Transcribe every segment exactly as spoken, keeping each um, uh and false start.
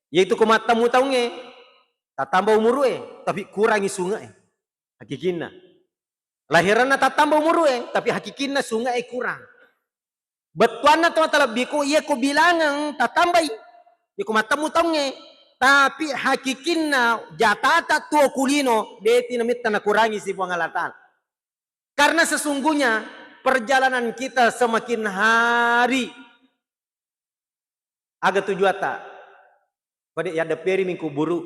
Yaitu ko mattammu taungnge, tattamba umuru'e, tapi kurangi sunge'e. Hakikinna. Lahiranna tattamba umuru'e, tapi hakikinna sunge'e kurang. Bettuanna to matalebbiku, iya ko bilangeng tatambai, iya ko mattammu taungnge, tapi hakikinna jatata tuo kulino, de' nametta nakurangi si Puang Allah Ta'ala. Karena sesungguhnya perjalanan kita semakin hari, aga tujuatta? Pada yaddepperimi kuburu.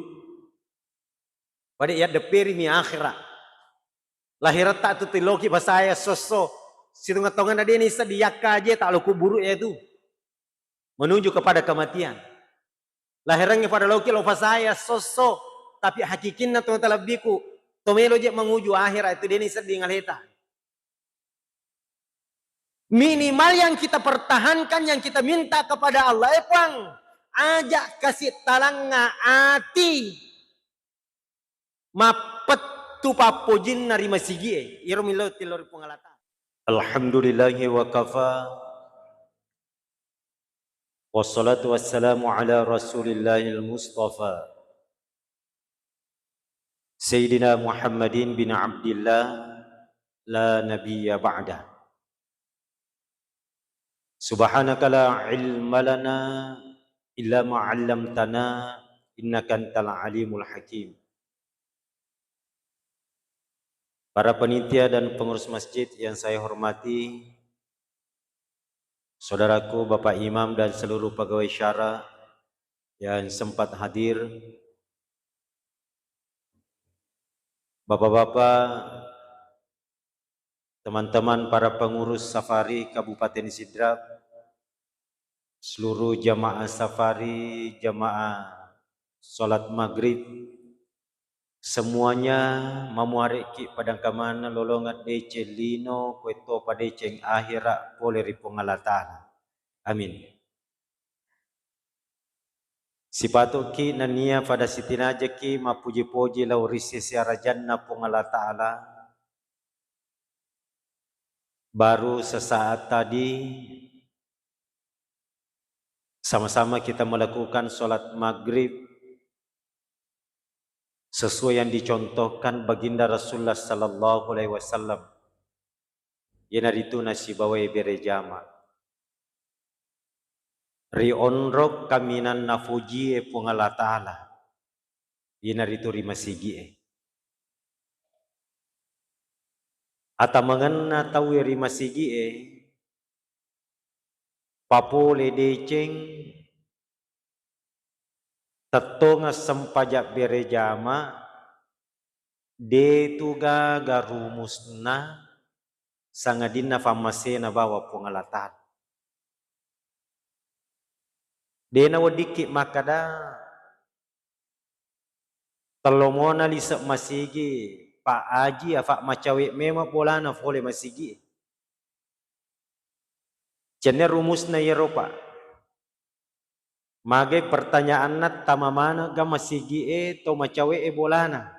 Pada yaddepperimi akhira. Lahiratta tu tiloki fasaya sosso. Situnga-tunganna de' naisseddi yakka aje ta lo kuburu itu. Menuju kepada kematian. Lahirangnge pada loki lo fasaya sosso. Tapi hakikinna to matalebbiku, to melo je manguju akhira itu de' naisseddi ngaleta. Minimal yang kita pertahankan, yang kita minta kepada Allah, eh Puang, aja kasi talanga ati mappettu pappojinna ri masigi'e. Iyaro millau tillau ri Puang Allah Ta'ala. Alhamdulillahi wa kafa. Wassalatu wassalamu ala Rasulillahil Mustafa. Sayyidina Muhammadin bin Abdillah, la nabiyya ba'da. Subhanaka la ilma lana illa ma 'allamtana, innaka antal alimul hakim. Para panitia dan pengurus masjid yang saya hormati, saudaraku, Bapak Imam dan seluruh pegawai syara yang sempat hadir, Bapak-bapak, teman-teman para pengurus Safari Kabupaten Sidrap, seluruh jamaah Safari, jamaah salat maghrib, semuanya mamuarekki padangkamanna lolongeng deceng lino, kuetto padeceng akhira pole ri Puang Allah Ta'ala. Amin. Sipatu'ki nennia pada sitinajekki mappuji-puji lao ri sese arajanna Puang Allah Ta'ala. Baru sesaat tadi sama-sama kita melakukan sholat maghrib sesuai yang dicontohkan Baginda Rasulullah sallallahu alaihi wasallam, iyanaritu nasibawai bere jama ri onrong kaminang napojie Puang Allah Ta'ala, iyanaritu ri masigi'e. Atamangenna tauwe ri masigi'e, papole deceng, tettongeng sempajang bere jama, detu gaga rumusna sangadinna fammasena bawang Puang Allah Ta'ala. De naweddikki makkada, tellomona lise masigi, Pak Aji, afa macawe memang bolana fole masigi. Cenne rumusna iyaro, Pak. Magai pertanyaanna, tama manengga masigi'e to macawe'e bolana?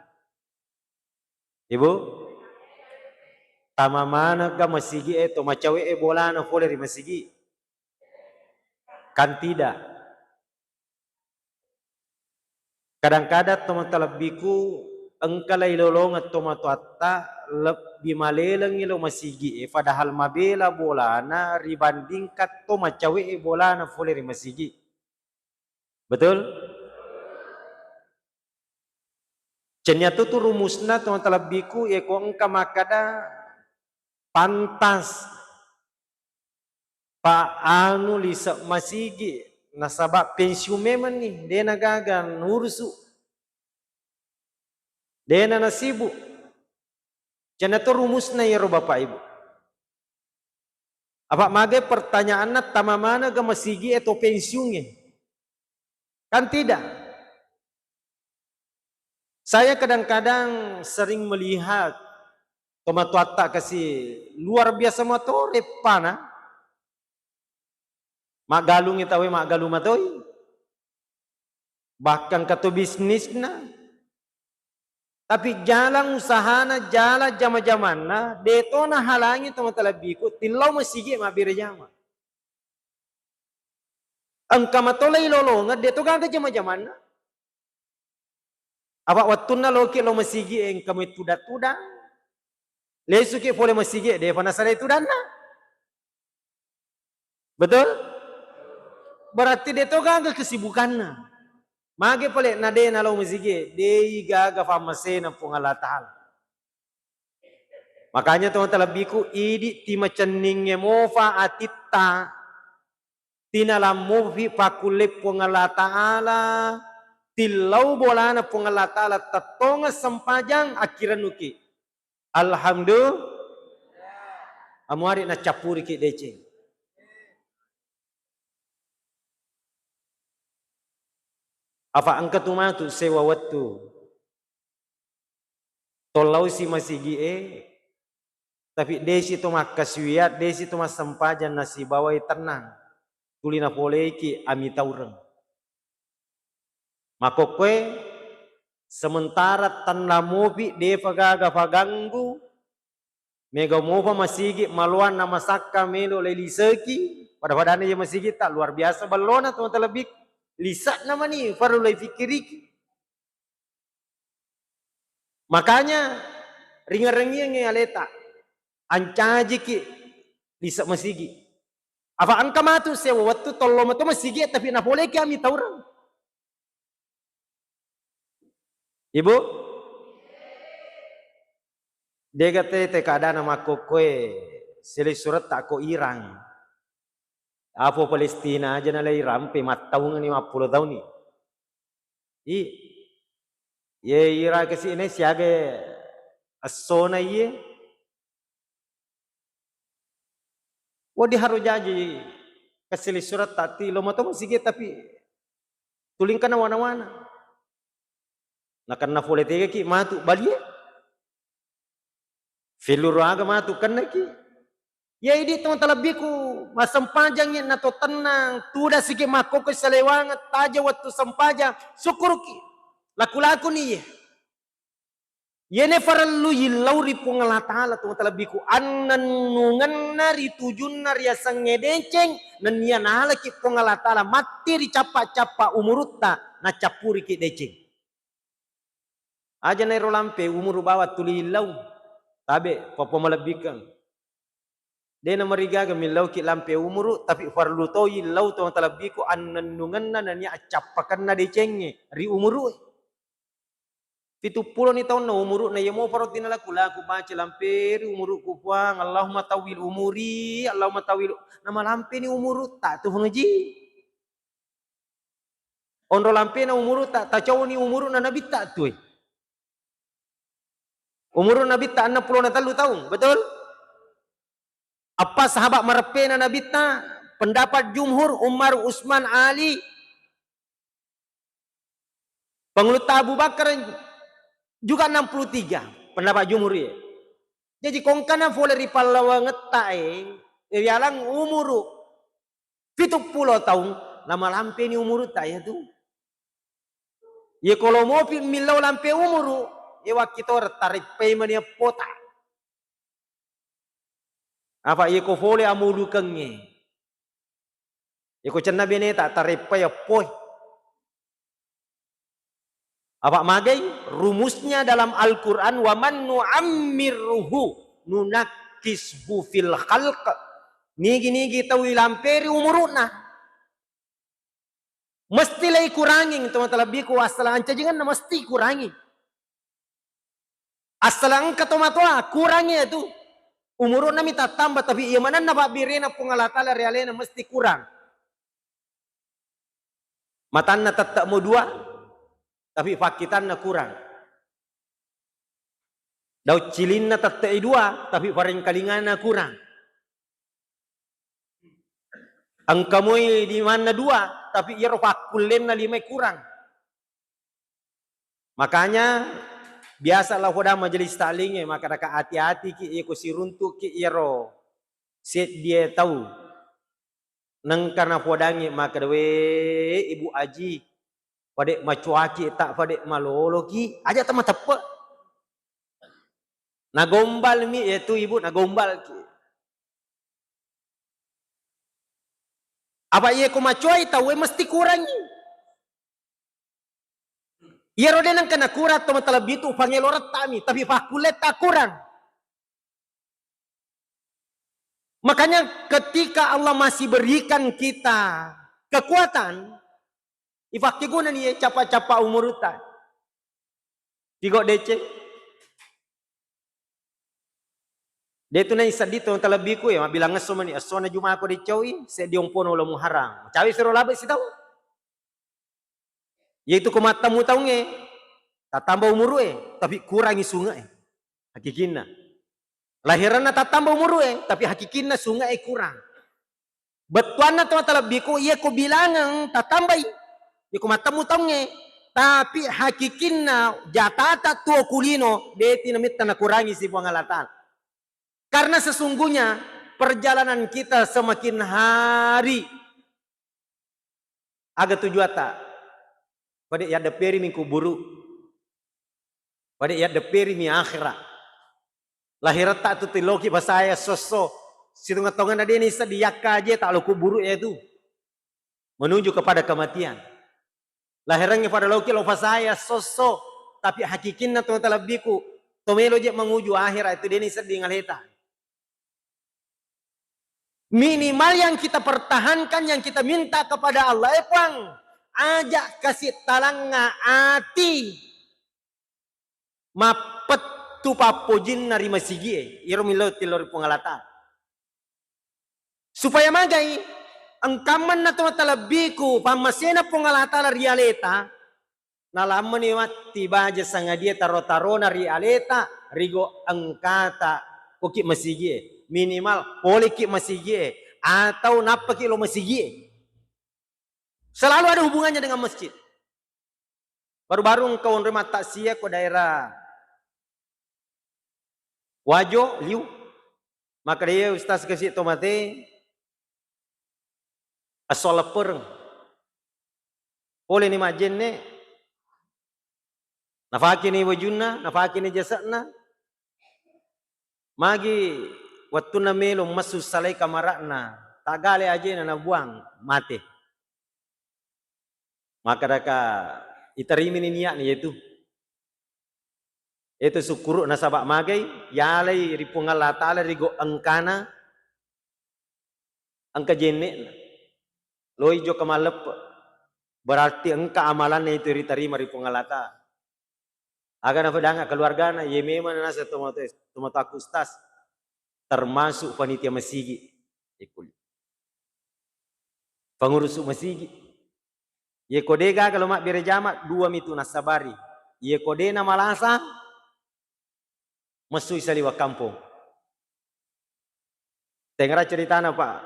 Ibu? Tama manengga masigi'e to macawe'e bolana fole ri masigi? Kan tidak. Kadang-kadang to matalebbiku engka lai lolongeng tomatoatta lebbi malelengngi lo masigi'e, padahal mabela bolana ribandingkan to macawe'e bolana fole ri masigi. Betul? Cenniatu tu rumusna to matalebbiku, yeko engka makkada pantas Pak anu lise masigi, nasaba pensiun memenni, dena gaga nurusu, dena nasibu. Cenna to rumusna iyaro Bapak Ibu. Apa magai pertanyaanna, tama manengga masigi e to pensiun e? Kan tidak. Saya kadang-kadang sering melihat tomatoatta kasi luar biasa matore pana. Maggalungngi tauwe maggalung matoi. Bahkan kato bisnisna. Tapi jalan usahana, jalan jama-jamanna, deto nahalangi to matalebbiku, tillau masigi mabbere jama. Engka matolai lolongeng, de to gaga jama-jamanna. Apa wettunna loki lo masigi e engka mai tudang-tudang. Lesuki pole masigi e, defa nasalai tudanna. Betul? Berarti de to gaga kesibukanna. Mage pale na de nalo masigi e, dei gaga fammasena Puang Allah Ta'ala. Makanya to talebbiku, idi timacenningnge mofa atitta, tinalammufi pakkulle Puang Allah Ta'ala, tillau bolana Puang Allah Ta'ala, tettongeng sempajang, akkirennuki. Alhamdulillah. Amuari nacappuriki deceng. Apa engka tu matu sewa wettu. Tollausi masigi e, tapi desi to makkasiwiat, desi to massempajang nasibawai tennang. Tuli napoleiki amitaureng. Makkokkoe, sementara tenna mopi defa gaga faganggu, mega mopa masigi maloang na masakka melo leliseki, pada-padana iya masigi ta luar biasa ballona to talebbi. Lisa'na mani farlu leifikkiriki. Makanya ringerrengiangngi aleta, ancajiki lise masigi. Apa engka matu sewa wettu tollo mato masigi tapi napoleki amitaureng. Ibu, dega tete keadaan makkokkoe, sele suretta ko Irang. Apo Palestina aja nalai rampe mattaungeng lima puluh taunni. I, ye ira kasi ne siaga essona iye. Wedding haro jaji kasilessureng tatti lo mato masigi tapi tulingkana wana-wana. Nakenna pole tegaki matu balie. Felluru aga matu kennaki. Iya idi to talebbiku, massempajangngi nato tennang, tudasiki makkokko salewangeng, taja wettu sempajang, sukkuruki. Laku-lakuni iye. Iyene farellu yillau ri Puang Allah Ta'ala to talebbiku, annennungenna ri tujunna riasengnge deceng, nennia nalaki Puang Allah Ta'ala matti ri cappa-cappa umurutta, nacappuriki deceng. Aja naero lampe umuru bawang tuli illau, tabe papamalebbikeng. De namarigaga millauki lampe umuru, tapi farlu to illau to talebbiku annennungenna nennia accappakenna decengnge ri umuru. Pitu puloni taunna umuru'na, iya moparo tinalaku-laku baca lampe ri umuru'ku Puang, Allahumma tawwil umuri, Allahumma tawwil, namalampeni umurutta tu Puang Haji. Onro lampena umurutta, tacauni umuru'na nabitta tue. Umuru nabitta enneng pulona tellu taung, betul? Eppa sahabat mareppena nabitta, pendapat jumhur, Umar, Usman, Ali, pangulutta Abu Bakar juga enam puluh tiga, pendapat jumhur iye. Jaji kongkana fole ri pallawangetta e, rialang umuru pitu pulo taung, namalampeni umurutta iyatu. Iye kolo mopi millau lampe umuru, e wakkitoreng tareppai mani eppota. Apa iye ko fole amulukengnge, iye ko cenna beneta tareppai eppoe. Apa magai rumusnya dalam Al-Quran, wa man nu'ammirhu nunakkishu fil khalq. Nigi-nigi tau ilamperi umuru'na. Mesti lei kuranging to talebbiku, assalang ancajingenna mesti kurangi. Assalang engka tomatoa kurangi itu. Umuru'na mi tattamba, tapi iya manenna pabbirena Puang Allah Ta'ala ri alena mesti kurang. Matanna tette mo dua, tapi fakkitanna kurang. Daun cilinna tette dua, tapi parengkalinganna kurang. Engka moi limanna dua, tapi iyaro pakkullenna limae kurang. Makanya biasa lao poda majelis taklingnge, makkadaka ati-atiki iyako siruntuki iyaro seddie tau. Nengka napodangngi makkada, "We, Ibu Aji, pade macuaki ta, pade maloloki, aja tamateppe." Nagombalmi, yaitu Ibu nagombalki. Apa iye ko macoai tauwe mesti kurangi. Iyaro de nengka nakurang to matalebbitu, upangelorettami, tapi pakkulletta kurang. Makanya ketika Allah masih berikan kita kekuatan, ipakkegunani ye capa-capa umurutta. Tigo deceng. De tu naisedding to talebbiku ya, mabbilang esso mani, essona jumako deccoi, seddi ompono uleng Muharram. Macawe siro labe sitau. Yaitu ko mattemu taungnge, tatamba umuru'e, tapi kurangi sunge'e. Hakikinna. Lahiranna tatamba umuru'e, tapi hakikinna sunge'e kurang. Bettuanna to matalebbiku, iye ko bilangeng tatambai. Iye ko mattemu taungnge, tapi hakikinna jatata tuo kulino, de ti namitta nakurangi si Puang Allah Ta'ala. Karena sesungguhnya perjalanan kita semakin hari. Aga tujuatta? Pada yaddepperimi kuburu. Pada yaddepperimi akhera. Lahiratta tu tiloki pasaya sosso. Situnga-tunganna de nisa diyakka aje tak lo kuburu itu. Menuju kepada kematian. Lahirangnge pada loki lo fasaya sosso, tapi hakikinna to talebbiku, to melo je manguju akhera itu de ni sedding aleta. Minimal yang kita pertahankan, yang kita minta kepada Allah, eh Puang, aja kasih talanga ati mappettu pappojinna ri masigie, iyaro millau tillo ri Puang Allah Ta'ala. Supaya magai, engkammanna to matalebbiku, pammasena Puang Allah Ta'ala ri aleta, nalammani matti baja sangadie taro-tarona ri aleta, rigo engkata koki masigie, minimal poleki masigie, atau nappaki lo masigie. Selalu ada hubungannya dengan masjid. Baru-baru engka onroi mattaksiah ko daerah Wajo, liu. Makkeda, "Iya, Ustaz, kasi to mate, esso leppereng." Poleni majjenne, nafakeni wajunna, nafakeni jase'na. Magi wettunna melo messu salai kamara'na, taggale ajena nabuang, mate. Makkedaka, iterimini niatna yetu. Itu sukkuru nasaba magai, yalai ri Puang Allah Ta'ala rigo engkana, engka jenne'na. Loi jokka malleppe. Berarti engka amalanna itu riterima ri Puang Allah Ta'ala. Aga nafedanga keluargana, ye memang nasa tomatoa, tomatoakku ustaz, termasuk panitia masigi. Ikul. Pengurus masigi. Ye ko de gaga lo mabbere jama, dua mitu nassabari. Ye ko de namalasa, messui saliweng kampong. Tengara ceritana, Pak,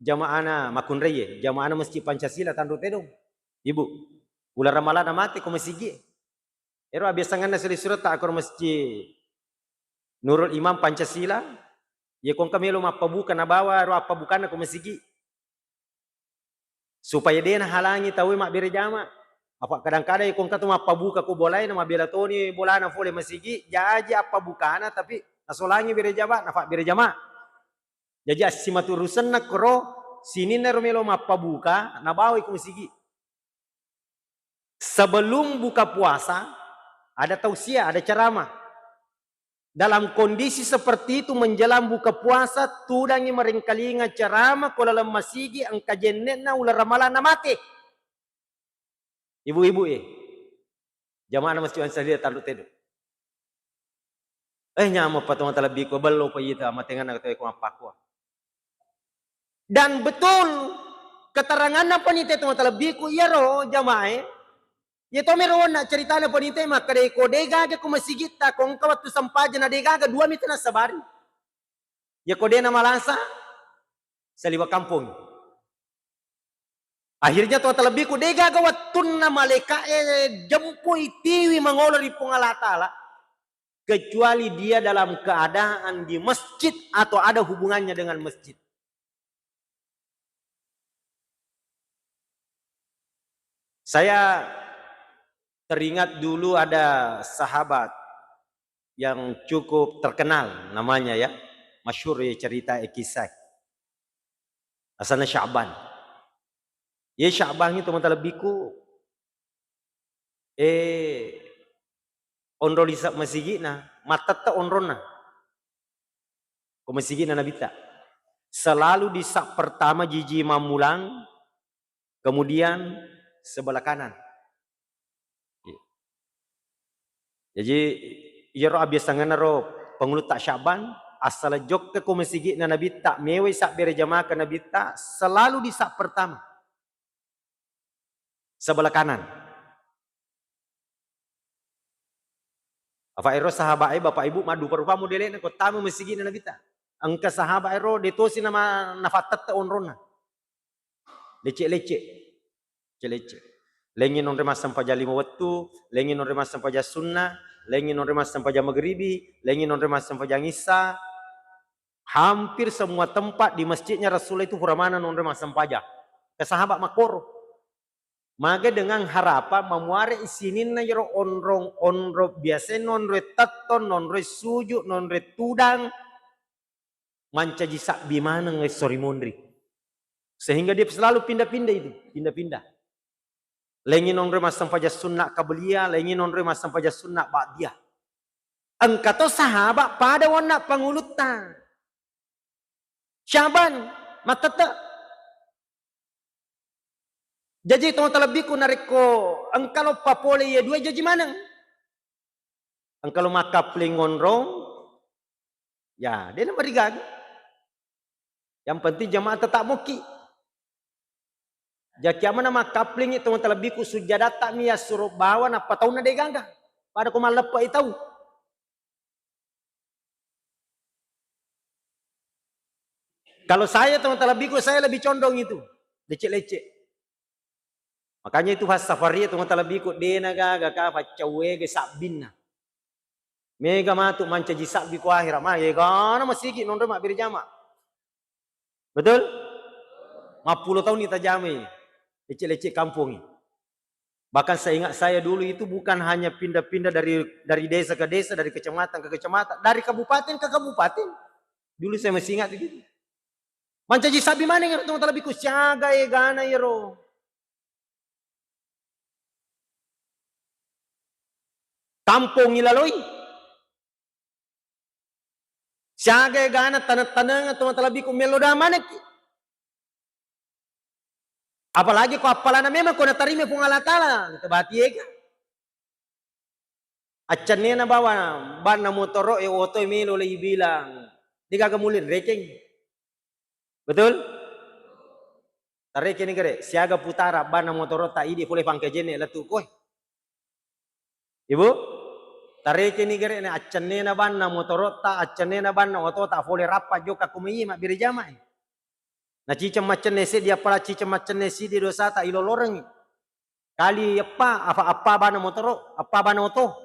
jamaana makkunraie, jamaana Masjid Pancasila Tanru Tedong. Ibu, uleng Ramalana mate ko masigi. Ero abiasanganna suli suretta akkoro Masjid Nurul Imam Pancasila, ye ko engka melo mappabuka nabawa ro appabukanna ko masigi. Supaya de nahalangi tauwe mabbere jama. Apa kadang-kadang ko engka tu mappabuka ko bolae, na mabbela toni bolana fole masigi, jaji appabukana, tapi nasolangi bere jama, nafabbere jama. Jaji assimaturusenna koro sininna ro melo mappabuka, nabawai ko masigi. Sebelum buka puasa, ada tausiah, ada ceramah. Dalam kondisi seperti itu, menjelang buka puasa, tudangi merengkalinga ceramah ko laleng masigi, engka jenne'na uleng Ramalana mate. Ibu-ibu e, jamaana Masjid Ansari Tanru Tedong. Eh, nyameng pa to matalebbiku, bello pa ita amatenganna tauwe ko mappakua. Dan betul, keteranganna panita to matalebbiku, iyaro jamae, iya to mero onna ceritana panita makkeda ko de gaga ko masigitta, ko engka wettu sempajang na de gaga, dua mitu nassabari. Iya ko de namalasa, saliweng kampong. Akhirnya to talebbiku de gaga wettunna malaika'e jempui tiwi mangolo ri Puang Allah Ta'ala, kecuali dia dalam keadaan di masjid atau ada hubungannya dengan masjid. Saya teringat dulu ada sahabat yang cukup terkenal namanya ya, masyhur ya cerita, eh, kisah. Asalnya Sya'ban. Ye Sya'ban itu mata lebbiku, eh, onro lisa masigi'na, mattette onronna. Ko masigi'na Nabitta. Selalu di saf pertama jiji mammulang, kemudian sebelah kanan. Jadi, iyaro abiasangenna ro pangulutta Sya'ban, assala jokka ko masigi'na Nabitta, mewai sabbere jamaah ke Nabitta, selalu di saf pertama. Sebelah kanan. Apa ero sahabat e, Bapak Ibu, maddupa-rupa modele'na ko tama masigi'na Nabitta. Engka sahabat ero de tosi nama nafattette onronna. Lecce-lecce. Lecce-lecce. Lengngi nonre massempajang lima wettu, lengngi nonre massempajang sunna, lengngi nonre massempajang magribi, lengngi nonre massempajang issa. Hampir semua tempat di masjidnya Rasulullah itu pura maneng nonre massempajang. Ke sahabat makkoro. Mage dengan harapan mamuare sininna iyaro onrong-onrong biasa nonre tettong, nonre suju, nonre tudang, mancaji sabbi maneng esso ri monri. Sehingga dia selalu pindah-pindah itu, pindah-pindah. Lengngi nonre massempajang sunna qabliyah, lengngi nonre massempajang sunna ba'diyah. Engka to sahabat pada wanna pangulutta. Syaban, mattette. Jaji to talebbiku narekko engka lo papole iye dua jaji maneng. Engka lo makkapling ngonrong, ya, dena marigaga. Yang penting jamaah tetap mokki. Jaki amana makkaplingi to talebbiku sujjadatta mi yassuro bawa nappa taunna de gaga. Pada ko malleppe'i tau. Kalau saya to talebbiku saya lebih condong itu, lecce-lecce. Makanya itu pas safari to talebbiku dena gaga ka paccawege sabbinna. Mega matu mancaji sabbi ko ahera, ma egana masigi nonro mabbere jama. Betul? Mappulo taunni tajamai lecce-lecce kampongi. Bahkan saya ingat saya dulu itu bukan hanya pindah-pindah dari, dari desa ke desa, dari kecamatan ke kecamatan, dari kabupaten ke kabupaten. Dulu saya masih ingat begitu. Mancaji sabbi maneng ero to talebbiku siaga egana ero. Kampong ilaloi. Siaga egana taneng-taneng to talebbiku mello da manekki. Apalagi ko appalana memang ko natarima Puang Allah Taala, tebati ega. Accennena bawa banna motoro e oto e melo le ibilang. De gaga mulle rekeng. Betul? Tarekeni gare, siaga putara banna motorotta idi pole pangkajenne lettu koe. Ibu, tarekeni gare ne accennena banna motorotta, accennena banna otota pole rappa jokka ko maiye mabbere jamae. Naciceng maccenne seddi, apala ciceng maccenne seddi dosata ilolorengngi. Kali eppa, apa, appa bana motoro, appa bana oto.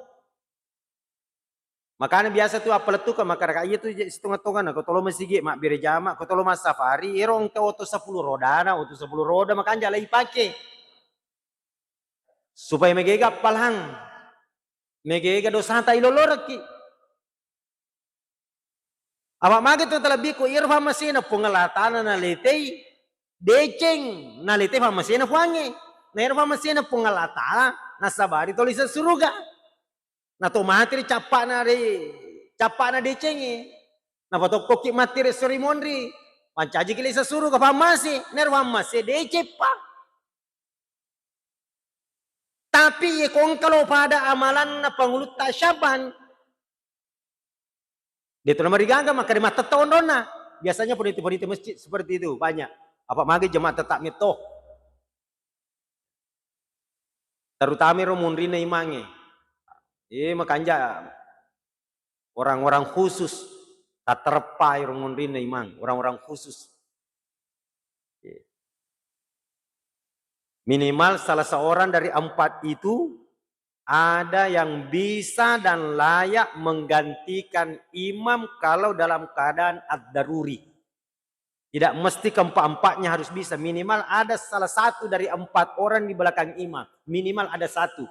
Makana biasa tu appalettukeng makkadaka iya tu je sitonga-tonganna, ko tolo masigi mabbere jama, ko tolo massafari, ero engka oto sepuluh rodana, oto sepuluh roda makanja lai pake. Supaya megega appalahang, megega dosata ilolorekki. Apa magi tu talebbiku, iyaro fammasena Puang Allah Taala naletei deceng, naletei fammasena Puangnge. Na iyaro fammasena Puang Allah Taala nasabari toli suruga. Na to mati ri cappana ri cappana decengnge. Napatokkoki matti ri esso ri monri. Mancajiki lesa suruga fammase, na iyaro fammase deceng pa. Tapi ye ko engka lo pada amalanna pangulutta Syaban, de to namarigaga makkeda mattetta onronna. Biasanya peniti-peniti masjid seperti itu banyak. Apa magi jemaah tetap metto. Terutama ro munrinna imangnge. Eh, makanja orang-orang khusus, tatereppa ro munrinna imang, orang-orang khusus. Minimal salah seorang dari empat itu ada yang bisa dan layak menggantikan imam kalau dalam keadaan ad-daruri. Tidak mesti keempat-empatnya harus bisa, minimal ada salah satu dari empat orang di belakang imam, minimal ada satu.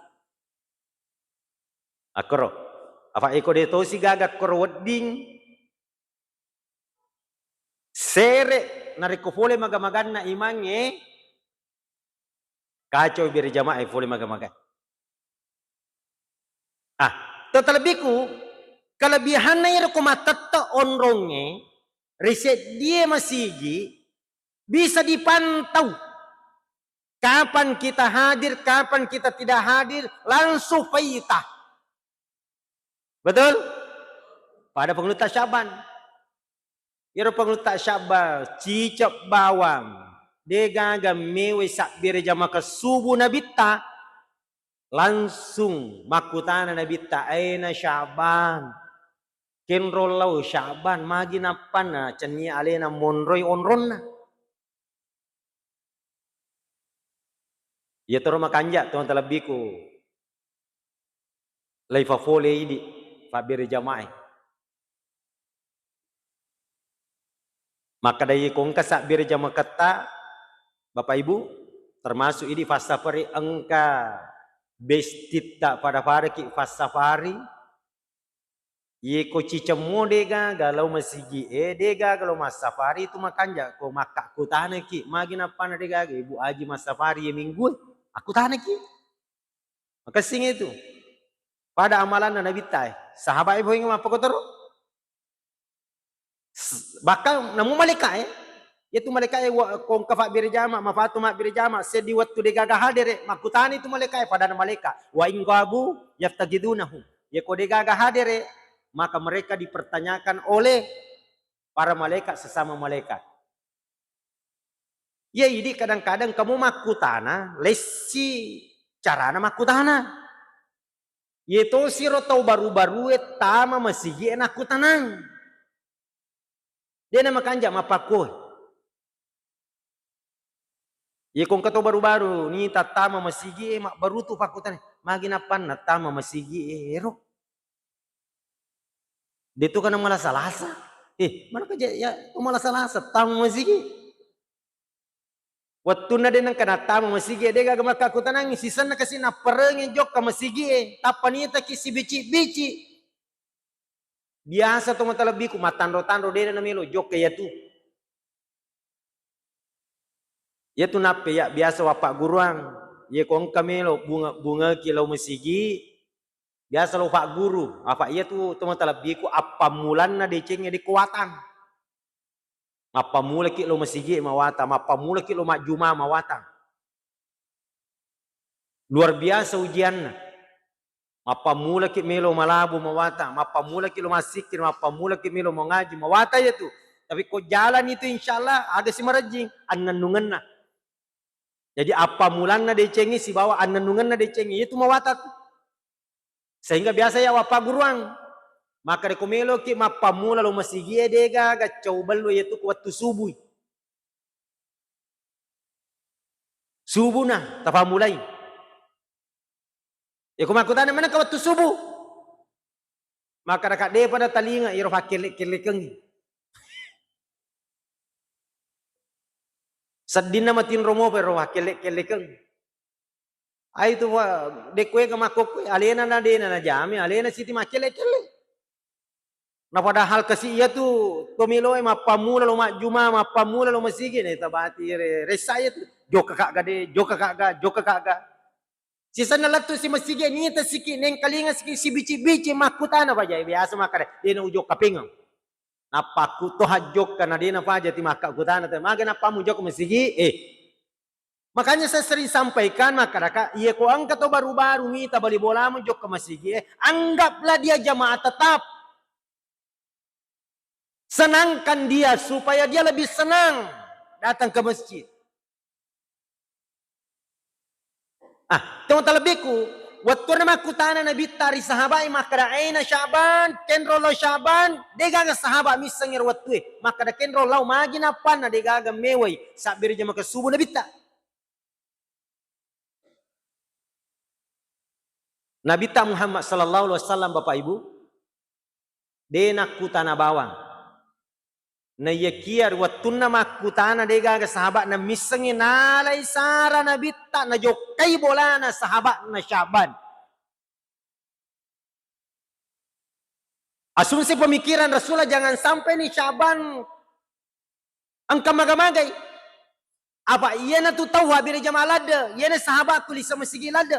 Akkoro. Apa iko de tosi gaga koro wedding sere narekko pole maga-maganna imangnge, Kacau bere jamaah e fole maga-maga. Ah, to talebbiku, kelebihanna iyaro ko matette onrongnge, ri seddie masigi, bisa dipantau. Kapan kita hadir, kapan kita tidak hadir, langsung faitah. Betul? Pada pangulutta Sya'ban. Iyaro pangulutta Sya'ban, cicep bawang, degaga mewai sabbere jamaka subuh Nabitta, langsung makkutana Nabitta, "Aina Sya'ban?" Kenro lao Sya'ban, magi nappanna cenni alena monroi onronna. Iyatoro makanja to talebbiku, leifafole idi fabbere jamaah e. Makkeda, "Ye ko engka sabbere jamaketta, Bapak Ibu, termasuk idi fassafari, engka bestitta pada-padaki fassafari, ye ko cicemmo degaga lao masigi e, degaga lao massafari, itu makanja ko makkakutanaki, magi nappanna degaga Ibu Aji massafari ye minggu e?" Akkutanaki. Makessing itu. Pada amalanna Nabitta e, sahabat e bohing mappakotoro. S-, bahkan namu malaika e, iyatu malaika e wa-, ko engka fabbere jama, mafatu mabbere jama, seddi wettu degaga hadere, makkutani tu malaika e, padana malaika, "Wa in ghabu yaftaqidunahum." Ye ko degaga hadere, maka mereka dipertanyakan oleh para malaikat sesama malaikat. Iya idi kadang-kadang kamu makkutana, lessi carana makkutana. Ye tosiro tau baru-barue tama masigi e nakkutanang. De namakanja mappakkoe. Ye ko engka tau baru-baru ni tattama masigi e, mabbarutu pakkutana, "Magi nappanna tama masigi e ero?" De tu kana malasa-lasa. Eh, mana kerja ya, ko malasa-lasa tama masigi. Wettunna de nengka nattama masigi e, de gaga makkakutanangi, sisenna kasi napparengi jokka masigi e, tappa nitaki sibici-bici. Biasa to matalebbiku mattanro-tanro, de namelo jokka iyatu. Iyatu nappe ya biasa wappagguruang, ye ko engka melo bunge-, bungeki lao masigi, biasa lao fagguru, apa iyatu to matalebbiku appammulanna decengnge de ko watang. Mappammulaki lao masigi mawatang, mappammulaki lao majjuma mawatang. Luar biasa ujianna. Mappammulaki melo malabu mawatang, mappammulaki lo massikkiri, mappammulaki melo mangaji mawatang iyatu. Tapi ko jalan itu insyaallah aga si marejjing annennungenna. Jadi appammulanna decengnge sibawa annennungenna decengnge itu mawatang. Sehingga biasa ya wappagguruang. Maka de ko meloki mappammula lo masigi e, de gaga cau bello iyatu ko wettu subui. Subuna tafammulai. Iko makkutana, "Manengka wettu subuh?" Makkedaka, "Depa natalinga iro fakkelle-kellekengngi. Seddinna matinro mopa iro fakkelle-kellekeng." Ai tu wa-, dekkuega makkokkoe, alena na dena najame, alena siti makkelle-kelle. Na padahal kasi iyatu to meloe mappammula lo majjuma, mappammula lo masigi, na tabati re-, ressa iyatu. Jokka kagga de, jokka kagga, jokka kagga. Sisenna lettu si masigi, nita siki, nengkalinga siki, sibici-bici makkutana paja, biasa makkada, "Dena ujokka pengeng." Nappa kutto hajjokka na dena paja ti makkakutana te, "Maga nappamu jokka masigi?" Eh. Makanya saya sering sampaikan, makkadaka, iye ko engka to baru-baru mita bali bolamu jokka masigi e, anggaplah dia jamaah tetap. Senangkan dia supaya dia lebih senang datang ke masjid. Ah, tong talebbiku, wettunna makkutana Nabitta ri sahabai makkada, "Aina Sya'ban?" Kenro lao Sya'ban, degaga sahaba missengngi ro wettue. Makkada, "Kenro lao." Magi nappanna degaga mewai sabbiri jamaka subuh Nabitta. Nabitta Muhammad sallallahu alaihi wasallam, Bapak Ibu, de nakkutana bawang. Naiyakia ri wettunna makkutana, degaga sahaba'na missengngi, nalai sara Nabitta najokkai bolana sahaba'na Sya'ban. Asumsi pemikiran Rasulullah, jangan sampai ni Sya'ban engka maga-magai. Apa iyana tu tau habbere jamaah ladde, iyana sahabatku lise masigi ladde.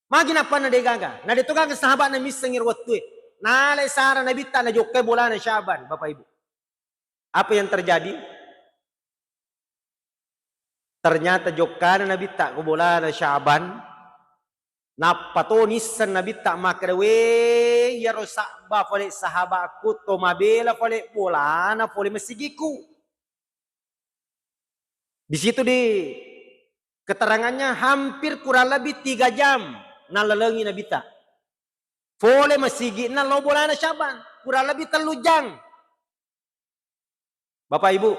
Magi nappanna de gaga. Na de to gaga sahabatna missengi ro wettue. Nalai sara Nabitta najokkai bolana Syaban, Bapak Ibu. Apa yang terjadi? Ternyata jokkana Nabitta ko bolana Syaban, nappa to nisseng Nabitta makkeda, "We, iyaro Sa'ba fale sahabatku, to mabela fale bolana fole masigiku." Di situ di keterangannya hampir kurang lebih tiga jam nallalengi Nabitta. Fole masigi'na lao bolana Syaban, kurang lebih tellu jang. Bapak Ibu,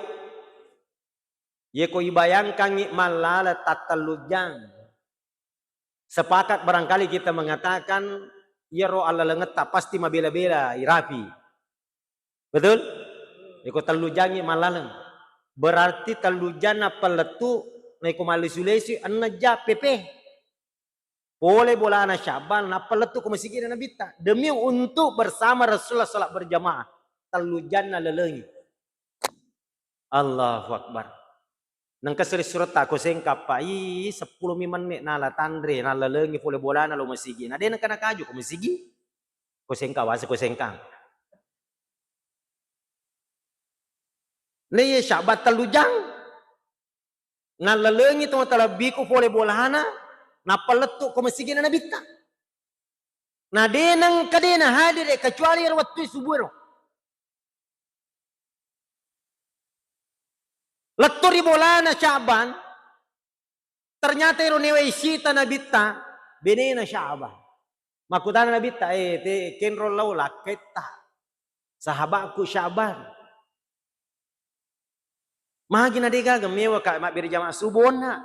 yeko ibayangkangngi mallala tattellu jang, sepakat barangkali kita mengatakan, iyaro allalengetta pasti mabela-bela irapi. Betul? Yeko tellu jangngi mallaleng. Berarti tellu jang nappa lettu, na iko mallesu-lesu, enneng jang pepe. Pole bolana Syaban, nappa lettu ko masigi'na Nabitta. Demi untuk bersama Rasulullah salat berjamaah. Tellu jang nallalengi. Allahu Akbar. Nengka seri suretta ko sengka, Pak, ih, seppulo mi menne nala tanre, nallalengi fole bolana lo masigi. Na de nengka nakaju ko masigi. Ko sengka wase ko sengka. Ne ye Syaban tellu jang. Nallalengi to talebbiku fole bolana, nappa lettu ko masigi na Nabitta. Na de nengka de na hadire kecuali ero wettu subuh ero. Lettu ri bolana Syaban, ternyata ero newe isita Nabitta, benena Syaban. Makkutana Nabitta, "Eh, te kenro lao lakketta, sahabatku Syaban. Magi na de gaga mewa ka mabbere jamaah subuh onna?"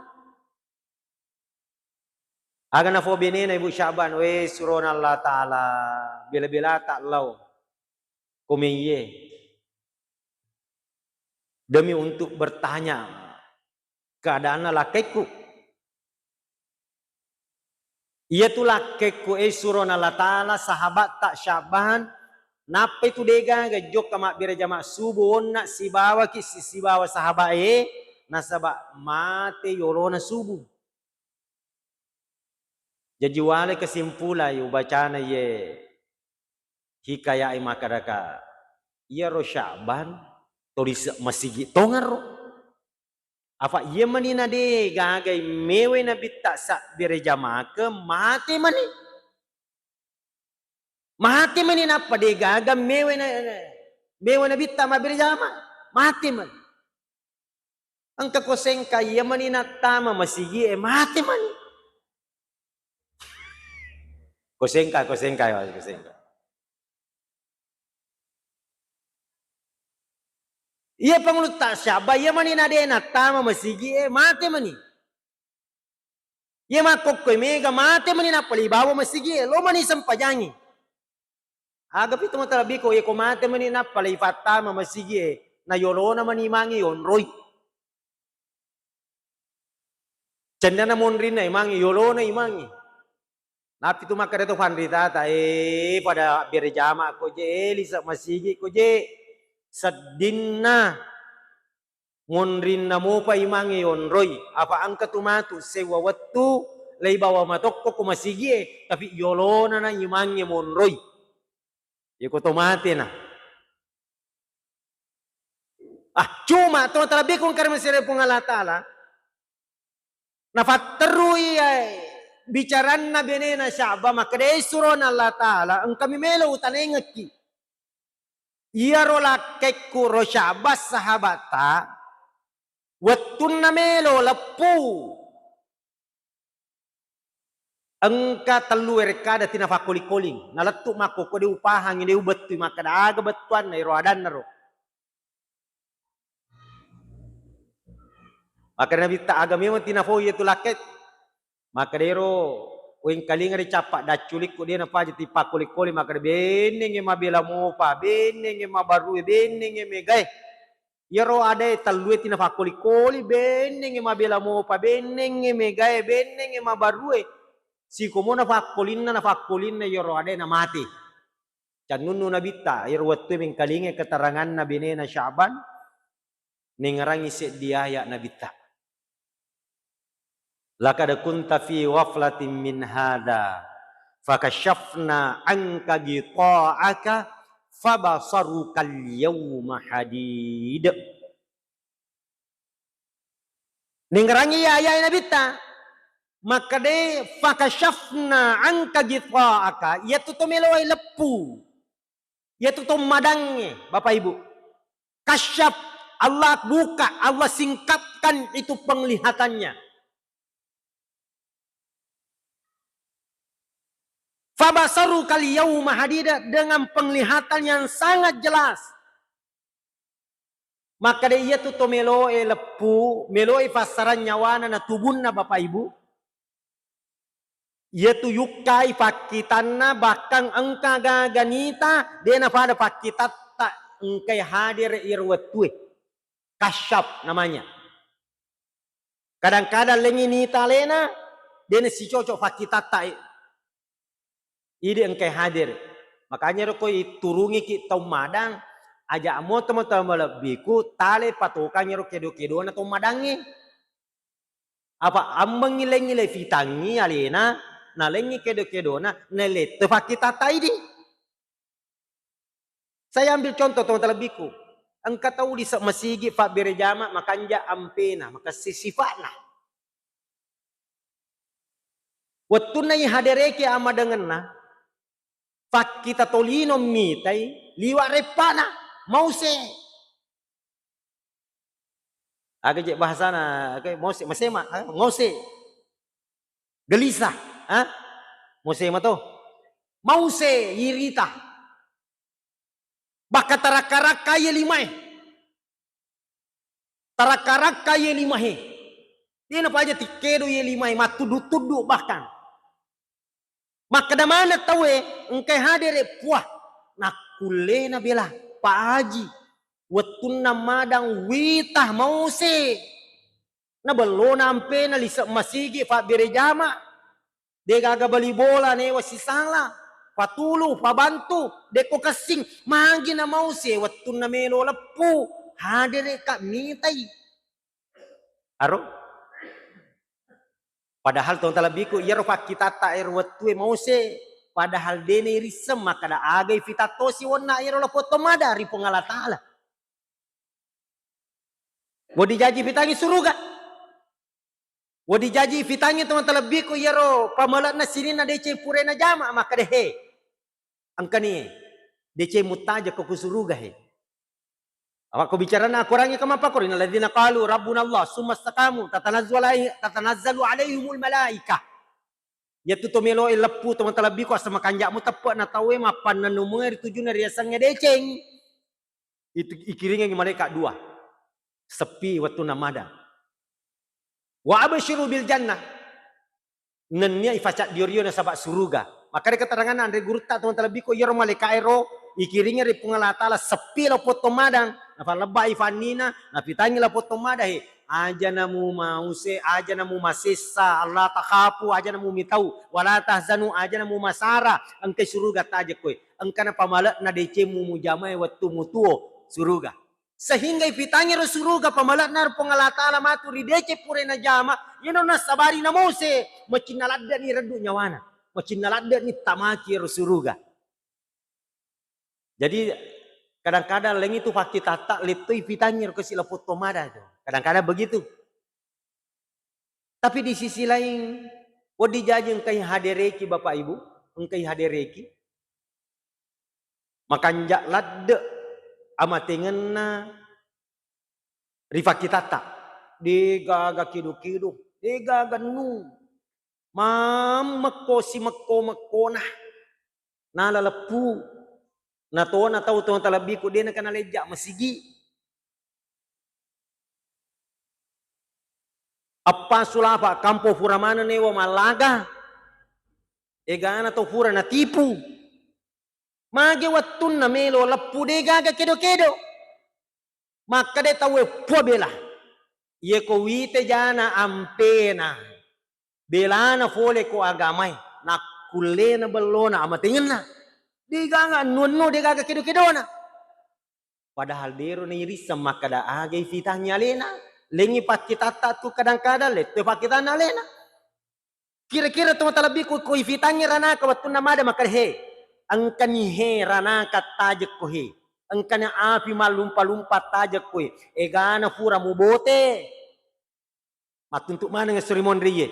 Aga nafo benena Ibu Syaban, "We surona Allah Ta'ala, bela-belata lao ko meiye demi untuk bertanya keadaanna lakkekku. Iyatu lakkekku, eh surona Allah Ta'ala, sahabatta Syaban, nappa itu de gaga jokka mabbere jamaah subuh onna sibawaki si-, sibawa sahabat e, nasaba mate yolona subuh." Jaji wale kesimpulan ye ubacana ye hikayai makkadaka, iyaro Syaban to lise masigi tongaro. Apa iya mani na de gagai mewe Nabitta sabbere jamake, mate mani. Mate mani nappa de gaga mewe na, mewe Nabitta mabbere jama, mate mani. Engka ko sengka iya mani nattama masigi e, mate mani. Ko sengka, ko sengka, ko sengka. Iya pangulutta Syaban, iya mani na de nattama masigi e, mate mani. Iya makkokkoe mega, mate mani nappa leibawa masigi e, lo mani sempajangi. Aga pitu matalebbi ko, iya ko mate mani nappa leifattama masigi e, na yolona mani imangnge yonroi. Cennana monrinna imangnge, yolona imangnge. Napitu makkeda to fanritata, eh, pada bere jama ko je, eh, lise masigi ko je. Seddinna monrinna mopa imangnge yonroi, apa engka tu matu sewwa wettu leibawa matokko ko masigi e, tapi yolona na imangnge monroi. Iyako to mate na. Ah, cuma to talebbi ko engka ri masere Puang Allah Ta'ala, nafatterui, eh, bicaranna benena Sya'ban, makkedai surona Allah Ta'ala, engkami melo utanengekki. Iyaro lakkekku ro Sya'ban sahabatta, wettunna melo leppu. Engka tellu werekkada tina fakkoling-koling. Nalettu makkokko de upahangi, de ubettui makkeda aga bettuanna ero adanna ro. Makkeda Nabitta, aga memang tina fau iyatu lakkek? Makkeda ero wengkalinga de cappa dacculikku de napaja tipakkoling-koling, makkeda bennengnge mabela mopa, bennengnge mabarue, bennengnge megae. Iyaro adae tellue tina fakkoli-koli, bennengnge mabela mopa, bennengnge megae, bennengnge mabarue. Sikomona fakkolinna, nafakkolinna iyaro adae namate. Cannunnu Nabitta, iyaro wettue mengkalingai keteranganna benena Sya'ban. Nengerangi seddi aya Nabitta. "Laqad kunta fi ghaflatin min hadza, fakasyafna anka ghita'aka, fabasarukal yauma hadid." Nengerangi iya, iya Nabitta. Makkeda, "Fakasyafna anka ghita'aka," iyatu to meloe leppu. Iyatu to madangnge, Bapak Ibu. Kasyaf, Allah buka, Allah singkapkan itu penglihatannya. "Fabasarukal yauma hadida," dengan penglihatan yang sangat jelas. Makkeda iyatu to meloe leppu, meloe fassarang nyawana na tubunna, Bapak Ibu. Iyatu yukkai fakkitanna, bahkan engka gaga nita, de napada fakkitatta engkai hadere iyaro wettue. Kasyaf namanya. Kadang-kadang lengngi nita alena, de nasicocok fakkitatta e. Idi engkai hadere. Makanya ro ko iturungiki tau madang, aja mo teman-teman malebbiku, tale patokang ro kedo-kedona tau madangnge. Apa ammengngi lengngi le fitangngi alena, na lengngi kedo-kedona, na lette fakkitatta idi. Saya ambil contoh, teman talebbiku. Engka tau lise masigi fabbere jama, makanja ampena, makessing sifa'na. Wettunna ihadereki amadengenna, fakkita tolino mitai, liwa reppana, mause. Aga je bahasana, aga mose, masema, ah, mose. Gelisah, ah? Mose mato. Mause, irita. Baka tarakka-rakka iye limae. Tarakka-rakka iye limae. Dena paja tikkedo iye limae, mattuddu-tuddu bahkan. Makkeda maneng tauwe engkai hadere, puah, nakkullena bela, Pak Haji, wettunna madang wita mause, na bellona ampena lise masigi fabbere jama, degaga bali bola newa sisala, fatulu, fabantu, dekko kessing, magi na mause wettunna melo leppu, hadereka mitai. Aro? Padahal tong talebbiku, iyaro fakkitatta ero wettue mause, padahal dena irisseng makkeda agai fitattosi wonna iyaro lapong tomada ri Puang Allah Ta'ala. Wedding jaji fitangngi suruga. Wedding jaji fitangngi tong talebbiku, iyaro pamale'na sininna deceng purae najama, makkeda he. Engkani, deceng muttaja ko ku suruga he. Awakko bicarana Akorangnge ko mappakoro, "Innalladzina qalu rabbuna Allah, summa istaqamu, tatanazzalu alai-, tatanazzalu alaihimul malaikah." Iyatu to meloe leppu, to matalebbiku, asa makanja'mu teppe'na tauwe, mappannennumue ri tujunna riasengnge deceng. Itu ikiringengngi malaika dua. Seppi wettunna mada. "Wa absyiru bil jannah." Nennia ifacaddio-rio nasaba suruga. Makkeda keteranganna anre gurutta, to matalebbiku, iyaro malaikae ro ikiringi ri Puang Allah Ta'ala seppi lapong tommadang, nafallebbai fannina, nafitangngi lapong tommada he, "Aja namu mause, aja namu masessa, la takhafu, aja namu mitau, wala tahzanu, aja namu masara, engkai suruga tajekkoe, engkana pamale'na decemmu mujamae wettu mutuo suruga." Sehingga ifitangngi ro suruga pamale'na ro Puang Allah Ta'ala matu ri deceng purae najama, iyana nassabari na mause, macinna ladde'ni reddu nyawana, macinna ladde'ni tamaki ro suruga. Jadi, kadang-kadang laing itu fakkitatta lettoi fitangngi ro kasi lapong tomada itu. Kadang-kadang begitu. Tapi di sisi lain, wedding jaji engkai hadereki, Bapak Ibu, engkai hadereki. Makanja ladde amatengenna ri fakkitatta. Degaga kedo-kedo, degaga nu. Mammekko simekko-mekkona. Nala leppu. Natona tau to talebbiku, de naka nalejja masigi. Eppa sulafa kampo fura maneng newa mallaga. Egana to fura natipu. Mage wettunna melo leppu degaga kedo-kedo. Makkeda tauwe, "Pua bela. Iye ko wite jana ampena. Belana fole ko agamae. Nakkullena bellona amatengenna. Degaga annu-annu, degaga kedo-kedona." Padahal dero nairisseng makkeda aga ifitangngi alena. Lengngi pakkitatta tu kadang-kadang lettu pakkitanna alena. Kira-kira to matalebbiku ko ifitangngi ranaka wettunna mada makkeda, "He, engkani he ranaka tajekko he. Engkani api mallumpa-lumpa tajekko he. Egana fura mubote." Mattuntu maneng esso ri monriye.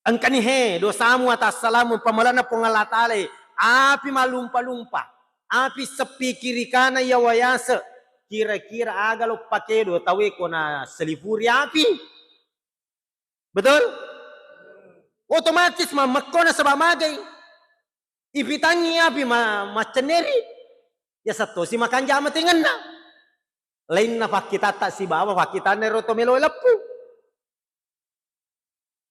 Engkani he dosamu atassalamu pamale'na Puang Allah Ta'ala e, api mallumpa-lumpa, api seppi kiri kana yawa yase, kira-kira aga lo pakedo tawe ko na selifuri api? Betul? Otomatis mammekko nasaba magai. Ipitangngi api ma-, maccenneri, ya settosi makanja matengenna. Lainna pakkitatta sibawa pakkitanna ero to melo leppu.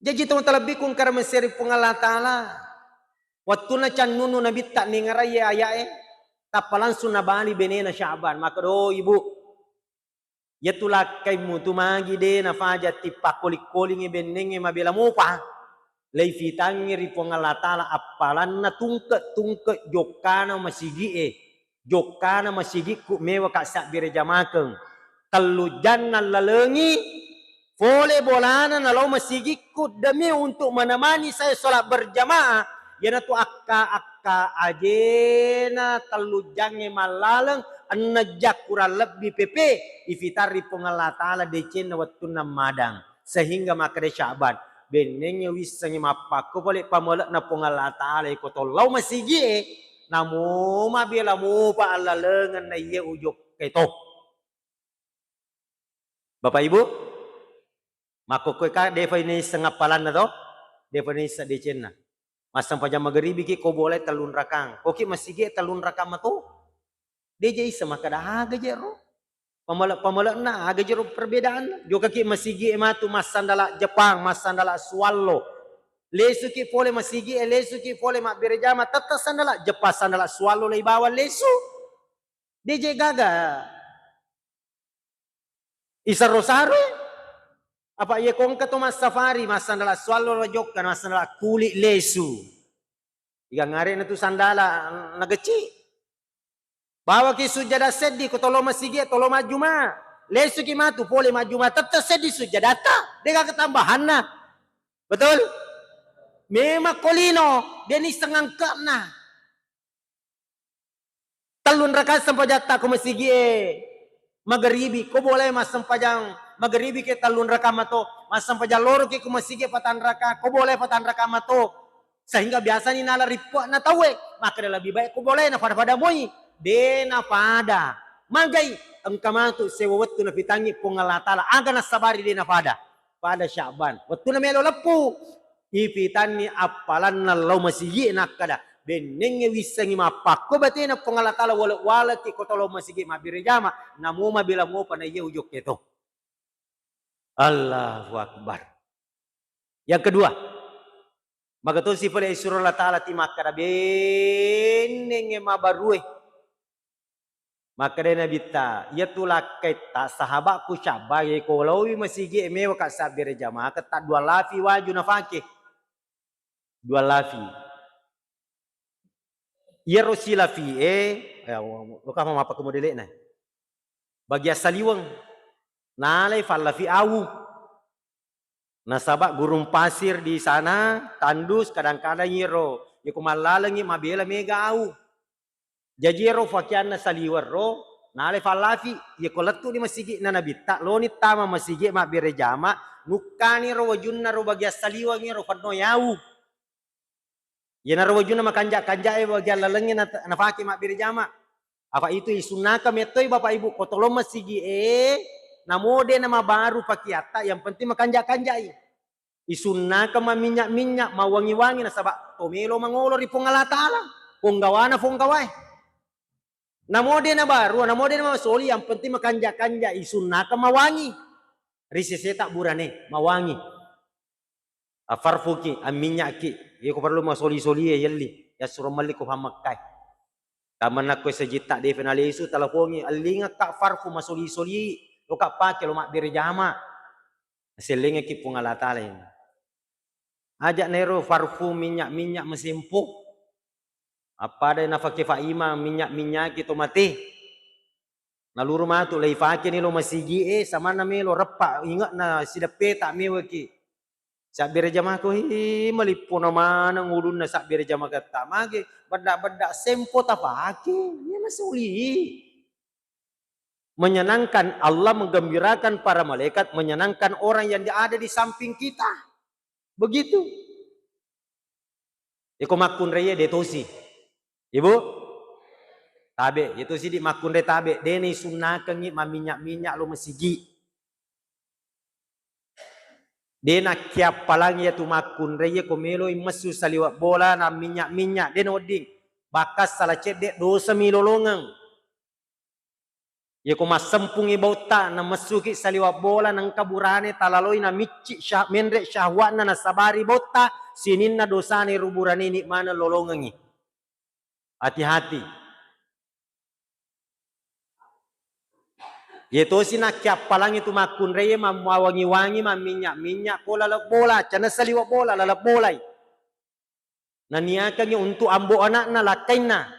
Jaji to matalebbiku engkara meseri Puang Allah Ta'ala. Wettunna cannunu nabitta ningarai ayae, tappa langsung nabali benena Sya'ban. Makkeda, "Oh, Ibu, iyatu lakkaimmu tu magi de nafaja tippakkoling-kolingi bennengnge mabela mopa. Leifitangngi ri Puang Allah Ta'ala appalanna tungke-tungke jokkana masigi'e. Jokkana masigikku mewaka sabbere jamakeng. Tellu janna lalengi fole bolana nalao masigikku demi untuk menemani saya sholat berjamaah." Iyanatu akka-akka ajena tellu jangnge mallaleng, enneng jang kurang lebbi pepe ifitarri Puang Allah Ta'ala decenna wettunna madang. Sehingga makkeda Sya'ban, bennengnge wissengngi mappakko pole pamele'na Puang Allah Ta'ala iko to lao masigi'e, namo mabela mopa allalengeng na iye ujokkai to. Bapak Ibu, makkokkoe ka defa naisseng appalanna to, defa naisseng decenna. Massempajang magaribiki ko bolai tellung rakang, koki masigi'e tellung rakang mato. Deja isseng makkeda aga je ro. Pamele-, pamele'na aga je ro perbedaanna. Jokaki masigi'e matu massandala Jepang, massandala Suallo. Lesuki pole masigi'e, lesuki pole mabbere jama, tette sandala Jepang, sandala Suallo lei bawang lesu. Deje gaga isaro-saroi. Apa iya ko engka to massafari, massandala Suallo lo jokka, massandala kuli lesu. Iga ngarena tu sandala nagecci. Bawaki sujada seddi ko tolo masigi, tolo majjuma. Lesuki matu pole majjuma, tette seddi sujadatta. Dega ketambahanna. Betul? Memang ko lino, deni sengangkekna. Tellung rakaat sempajatta ko masigi'e magaribi, ko boleh massempajang magaribi ke tellung rakaat mato, massempajang loro ke ko masigi'e patang rakaat, ko boleh patang rakaat mato. Sehingga biasani nala rippe'na tauwe, makkeda lebih baik ko boleh na pada-pada moi. De na pada. Magai engka matu sewa wettu napitangngi Puang Allah Ta'ala, aga nassabari de na pada. Pada Sya'ban. Wettunna melo leppu, ipitanni appalanna lao masigi nakkada, bennengnge wissengngi mappakko batena Puang Allah Ta'ala, wale-waleki ko tolo masigi mabbere jama, namo mabela mopa na iya ujokke to. Allahu Akbar. Yang kedua, magatosi pole isuro Allah Ta'ala ti makkada, bennengnge mabarue. Makkedai Nabitta, "Iyatu lakkaitta sahaba'ku Sya'ban, yeko laowi masigi'e mewaka sabbere jamaah, ketta dua lafi waju nafake." Dua lafi. Iyaro silafi'e, eh, lokama mappakko modele'na. Bagian saliweng. Nalai fallafi awu. Nasaba gurung pasir di sana tandus, kadang-kadang iyaro, yeko mallalengngi mabela mega awu. Jaji ero fakianna saliweng ro, nalai fallafi, yeko lettu di masigi'na Nabitta, loni tama masigi mabbere jama, nukkani ro wajunna ro bagian saliweng ro fenno yawu. Iyanaro wajunna makanja-kanja e bagian lalengnge nat-, nafake mabbere jama. Apa itu isunnaka mettoi Bapak Ibu, ko tolong masigi'e, namo de namabaru pakiatta, yang penting makanja-kanjai. Isunnaka maminyak-minyak, mawangi-wangi, nasaba to melo mangolo ri Puang Allah Ta'ala, ponggawana ponggawae. Namo de nabaru, namo de namasoli, yang penting makanja-kanja, isunnaka mawangi. Ri seseta burane, mawangi. Affarfuki, amminyakki. Iya ko perlu masoli-soli e, yelli. Yassuro melli ko pammekkai. Kamanna ko sejitta defe nalesu, telepongi, "Ellingekka farfu masoli-soli, loka pake lo mabbere jama." Sellengekki Puang Allah Ta'ala ini. Aja naero farfu minyak-minyak mesempo. Appada nafake Faima minyak-minyaki to mate. Naluru matu leifakeni lo masigi e, samanna melo reppa inge'na sideppeta mewaki. Sabbere jamako, hi, malippona maneng ulunna sabbere jamaketta. Mage bedda-bedda sempo tapake, iya masuli. Menyenangkan Allah, menggembirakan para malaikat, menyenangkan orang yang ada di samping kita. Begitu. Iko makkunraiye de tosi. Ibu? Tabe, itu sidi makkunrai tabe, de naisunnakengi maminyak-minyak lo masigi. De nakkiappalang iyatu makkunrai, iya ko meloi messu saliweng bola na minyak-minyak, de nawedding. Bakka sala cedde dosa mi lolongeng. Iya ko massempungi bautta na messuki saliweng bola, nengka burane talaloi na micci syah-, menre syahwatna nasabari bautta, sininna dosana ero burane ni maneng lolongengi. Hati-hati. Iya tosi nakkiappalangi tu makkunraiye mammawangi-wangi, mamminyak-minyak, ko laleng bola, cana saliweng bola, laleng bolai. Naniakangi untuk ambo anakna lakkainna.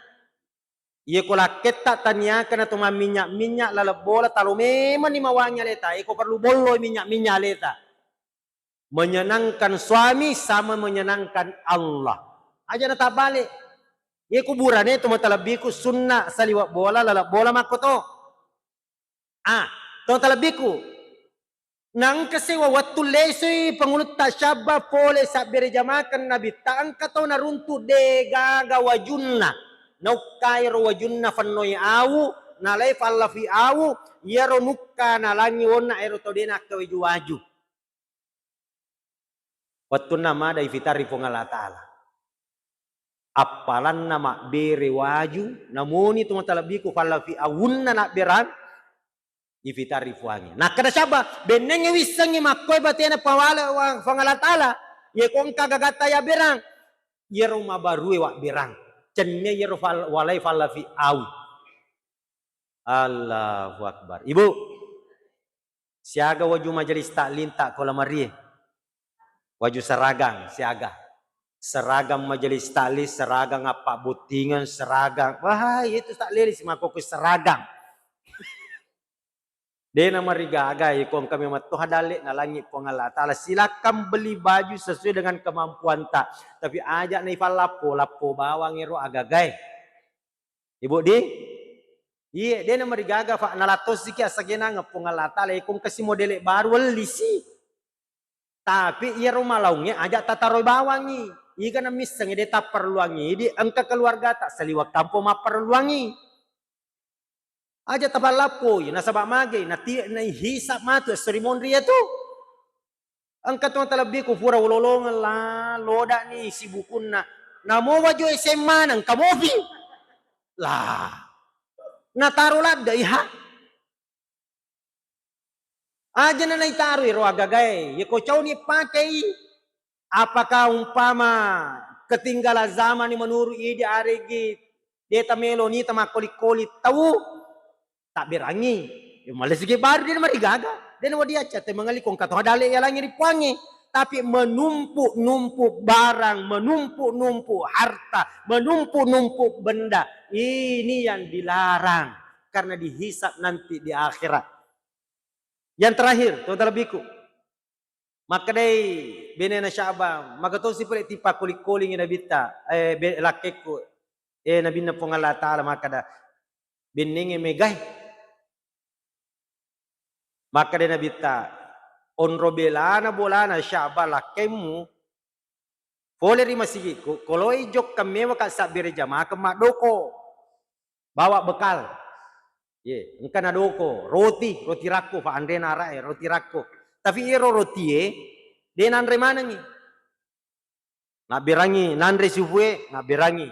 Iya ko lakketta taniakana tu mamminyak-minyak, laleng bola, talo memanni mawangi aleta. Iya ko perlu bolloi minyak-minyak aleta. Menyenangkan suami sama menyenangkan Allah. Aja na tabbale. Ye kuburane to matalebbiku sunna saliweng bola, laleng bola makko to. Ah, to matalebbiku. Nangka sewa wettu lesui pangulutta Syabba pole sabbere jamakeng Nabitta engka to naruntu de gaga wajunna. Naukkai ro wajunna fennoi awu, nalai fallafi awu, iyaro nukka nalangi wonna ero to de nakkawaju-waju. Wettunna mada ifitari Puang Allah Ta'ala. Appalanna mabbere waju, namoni tu matalebbiku fallafi awunna nabberang, ifitari Puangnge. Nakkeda Syabba, bennengnge wissengngi makkoe batena pawale wa-, Puang Allah Ta'ala, ye ko engka gagatta yabberang, yero mabarue wabberang. Cenne yero fal-, walai fallafi au. Allahu Akbar. Ibu, siaga waju majelis taklim ta ko lamarie? Waju seragang, siaga. Seragang majelis taklim, seragang appabbottingeng, seragang. Wah, itu tak lele si makkokkoe seragang. De namarigaga, iko engka memang toha dalle nalangi Puang Allah Ta'ala. Silakan beli baju sesuai dengan kemampuan ta. Tapi aja naifallappo, lappo bawang ero agagae. Ibu di? Iye, de namarigaga, fa nalattosiki assagenang Puang Allah Ta'ala, iko engkasi modele baru, wellisi. Tapi iyaro malaungnge aja tataroi bawangngi. Iga namissengngi de tapparelluangngi, di engka keluargata saliweng kampo mapparelluangngi. Aja tapallappoi, nasaba mage, nati-, naihisab matu esso ri monri iyatu. Engka to talebbiku pura ulolongeng la, lodani sibukunna. Namo wajo S M A nengka mopi. La. Nataro ladde iha. Aja na naitaroi ro agagae, ye ko cauni pakei. Apakah umpama ketinggalan zaman ni menurut idi aregi de tamelo ni tamakkoli-koli tau? Tabberangi. Ya, malesiki baru de namarigaga. De nawadiacca te mengelikong katoha dale yalangi ri Puangnge. Tapi menumpuk-numpuk barang, menumpuk-numpuk harta, menumpuk-numpuk benda. Ini yang dilarang. Karena dihisab nanti di akhirat. Yang terakhir, to talebbiku. Makkedai benena Sya'ban, "Maga tosi pole tipakkoli-kolingi Nabitta, eh, be-, lakkekku, eh, Nabinna Puang Allah Ta'ala makkeda, bennengnge megai." Makkedai Nabitta, "Onro belana bolana Sya'ban lakkemmu, pole ri masigiku, koloi jokka mewaka sabbere jamakeng maddoko. Bawa bekal." Ye, engka nadoko, roti, roti rakko, fa anrena ara'e, roti rakko. Tapi iyaro rotie, de nanre manengngi. Nabberangi, nanre sufue, nabberangi.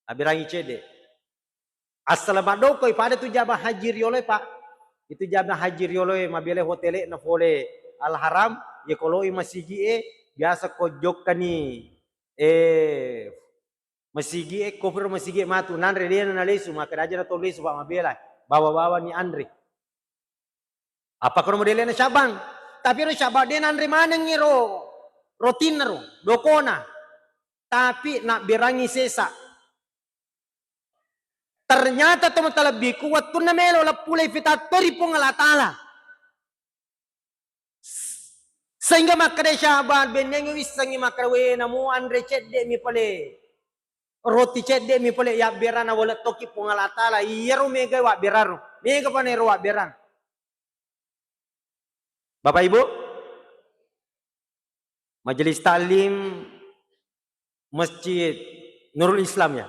Nabberangi cedde. Assala maddokoi pada tu jama haji rioloe, Pak. Itu jama haji rioloe mabele hotele'na fole Al Haram, ye koloi masigi'e, biasa ko jokkani, eh, masigi'e, kofiro masigi'e matu, nanre dena nalesu, makkeda aja na to lesu, Pak, mabela, bawa-bawani anre. Apa kono modelena Sya'ban? Tapi ro Sya'ban de nanre manengngi ro rotinna ro, dokona. Tapi nabberangi sesa. Ternyata to matalebbiku, wettunna melo leppulai fitattori Puang Allah Ta'ala. Sehingga makkeda Syahban, bennengngi wissengngi makkeda, "We, namu anre cedde'mi pale, roti cedde'mi pale, yabberana wale tokki Puang Allah Ta'ala." Iyaro mega wabberaro. Mega pa naero wabberang. Bapak Ibu, Majelis Taklim Masjid Nurul Islam ya.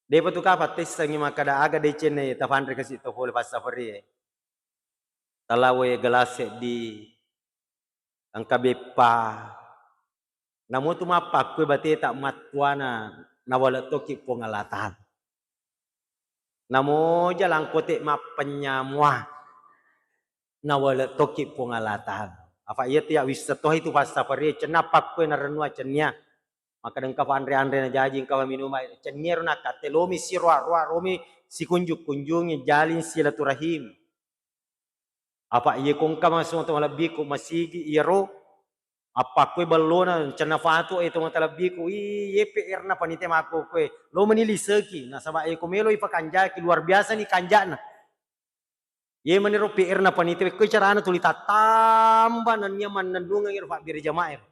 Depa tu kapang tessengngi makkeda aga decenne tafanre kasi to pole passafari e. Talawe gelas seddi, engka beppa. Namo tu mappakkue bateta mattuana nawale tokki Puang Allah Ta'ala. Namo jalangkote mappennyamua nawale tokki Puang Allah Ta'ala. Apa iya tu ya wisseng tohi tu passafari cenna pakkue narennua cennia. Maka dengka fa anre-anre najaji engka fa minuma cennia ro nakkatte lomi si roa-roa romi sikunjung-kunjungi jalin silaturahim. Apa iye ko engka masuk to malebbiku masigi iyaro appakkue bellona cenna fatu e to matalebbiku iye P R na panite makko koe lo meni liseki nasaba e ko melo ifakanjaki luar biasa ni kanjana. Iye maniro P R na panite ko carana tuli tattamba nennia mannennungeng iro fabbere jamaah ero.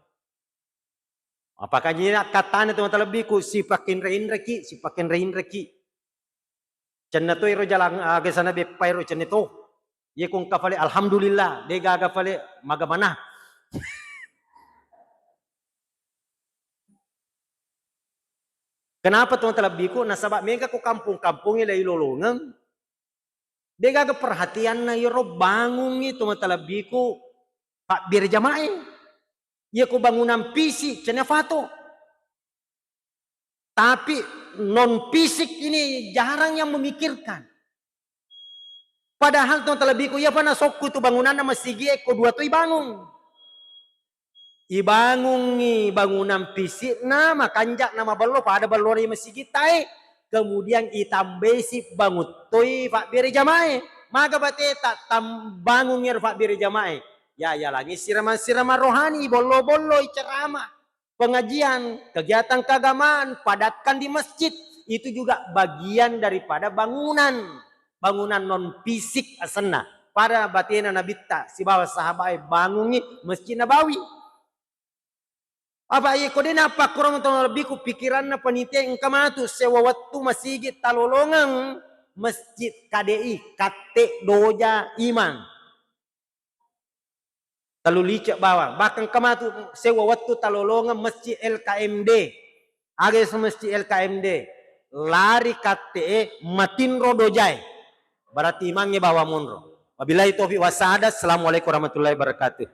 Apakah jadi kattana to matalebbiku sipakkenre-inreki, sipakkenre-inreki. Cenna to iro jalang aga sana beppa iro cenne to. Iye ko engka fale alhamdulillah, de gaga fale maga mana. Kenapa to matalebbiku? Nasaba mega ko kampung-kampungnge lai lolongeng, de gaga perhatianna iyaro bangungngi to matalebbiku pabbere jamae. Iya ko bangunan fisik cenna fato. Tapi non fisik ini jarang yang memikirkan. Padahal to matalebbiku iya fa nasokku tu bangunanna masigi e ko dua to ibangung. Ibangungngi bangunan fisikna, makanja'na mabello pada bellona masigitta e, kemudian itambaisi banguttoi fabbere jamae. Maga bateta tam-, bangungngi ero fabbere jamae. Ya, yalangi sirama-sirama rohani, bollo-bollo, ceramah, pengajian, kegiatan keagamaan, padatkan di masjid. Itu juga bagian daripada bangunan. Bangunan non fisik asenna. Pada batena Nabitta sibawa sahabae bangungngi Masjid Nabawi. Apa iye ko de nappakkurang to malebbiku pikiranna panitia engka matu sewa wettu masigi talolongeng masjid K D I Katte Doja Imang. Tellu licek bawang. Bahkan engka matu sewa wettu talolongeng masjid L K M D. Aga iso masjid L K M D? Lari Katte e matinro dojae. Berarti imangnge bawa monro. Wabillahi taufiq wassa'adah. Assalamualaikum warahmatullahi wabarakatuh.